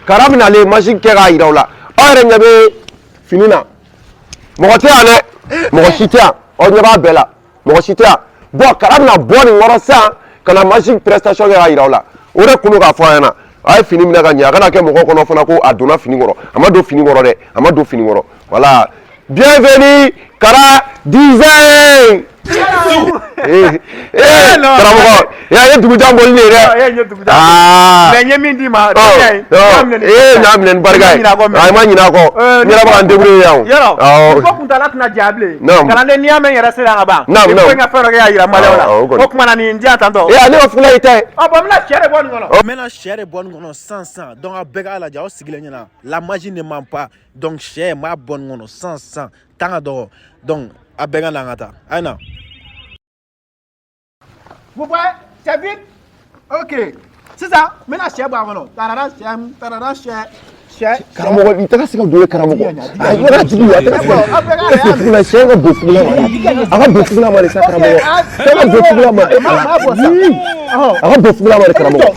Kara bɛna ale magie kɛ k'a yira u la. Aw yɛrɛ ɲɛ bɛ fini na, mɔgɔ tɛ yan dɛ, mɔgɔ si tɛ yan. Aw ɲɛ b'a bɛɛ la, mɔgɔ si tɛ yan. Bon, Kara bɛna bɔ nin kɔrɔ sisan ka na magie prestation kɛ k'a yira u la. O de kun don k'a fɔ a ɲɛna, a ye fini minɛ ka ɲɛ, a kana kɛ mɔgɔ kɔnɔ fana ko a donna fini kɔrɔ. A ma don fini kɔrɔ dɛ, a ma don fini kɔrɔ. Voilà, bienvenue Kara Design. Eh eh, karamɔgɔ, a ye dugujan bɔli de ye dɛ. Aa, mais n ye min d'i ma, ee, n y'a minɛ ni barika ye. A ma ɲinɛ a kɔ, n yɛrɛ bɛ ka n débrouiller yan o. Yɔrɔ awɔ, ko kuntala tɛna diya bilen. Naamu. Kalanden, n'i y'a mɛn n yɛrɛ sera yan ka ban, Naamu, il faut naamu. n ka fɛn dɔ kɛ k'a yira maliyɛnw la. Awɔ, o kɔni. O kuma na, nin di yan tantɔ. Ee, ne ka fugula y'i ta ye. Ɔ bon, n bɛna sɛ de bɔ nin kɔnɔ. N bɛna sɛ de bɔ nin kɔnɔ sisan sisan. Donc aw bɛɛ k'a lajɛ, aw sigilen ɲɛna, la magie ne ment pas. Donc sɛ, n b'a bɔ nin kɔnɔ sisan sisan, temps ka dɔgɔ. Donc a bɛɛ ka na, an ka taa, a ye na. Vous voyez, c'est vide. Ok. Sisan, n bɛna sɛ bɔ a kɔnɔ. Tarara sɛ, tarara sɛ, sɛ. Karamɔgɔ, i tɛ ka se ka don ye. Karamɔgɔ, a yɔrɔ jigi, a tɛ ka se ka, est ce que fugula sɛ ka don fugula ma? A ka don fugula ma de sa, karamɔgɔ, sɛ ka don fugula ma. A ka don fugula ma de, karamɔgɔ.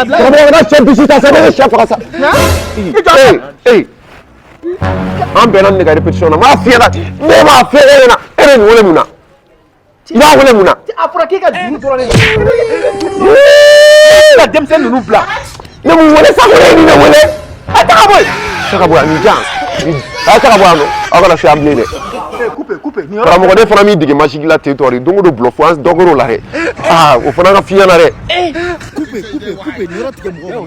Karamɔgɔ, kana sɛ bisi ta sa, ne bɛ sɛ faga sa. Ee ee, an bɛnna nin de ka répétition na. N b'a f'i ɲɛna, ne b'a f'i ɲɛna, e bɛ nin wele mun na? I b'a wele mun na? A fɔra k'i ka juru dɔrɔn de ka denmisɛnnin ninnu bila. Ne mun wele sa? Ko ne ye nin de wele. A ta ka bɔ yen, ta ka bɔ yan, nin jan, a ye ta ka bɔ yan nɔ. Aw kana se yan bilen dɛ. Coupe, coupe nin yɔrɔ. Karamɔgɔ, ne fana m'i dege magie la ten tɔ de. Don o don bluff, an dɔ kɛr'o la dɛ. Aa, o fana ka f'i ɲɛna dɛ. Coupe, coupe, coupe, nin yɔrɔ tigɛ mɔgɔw.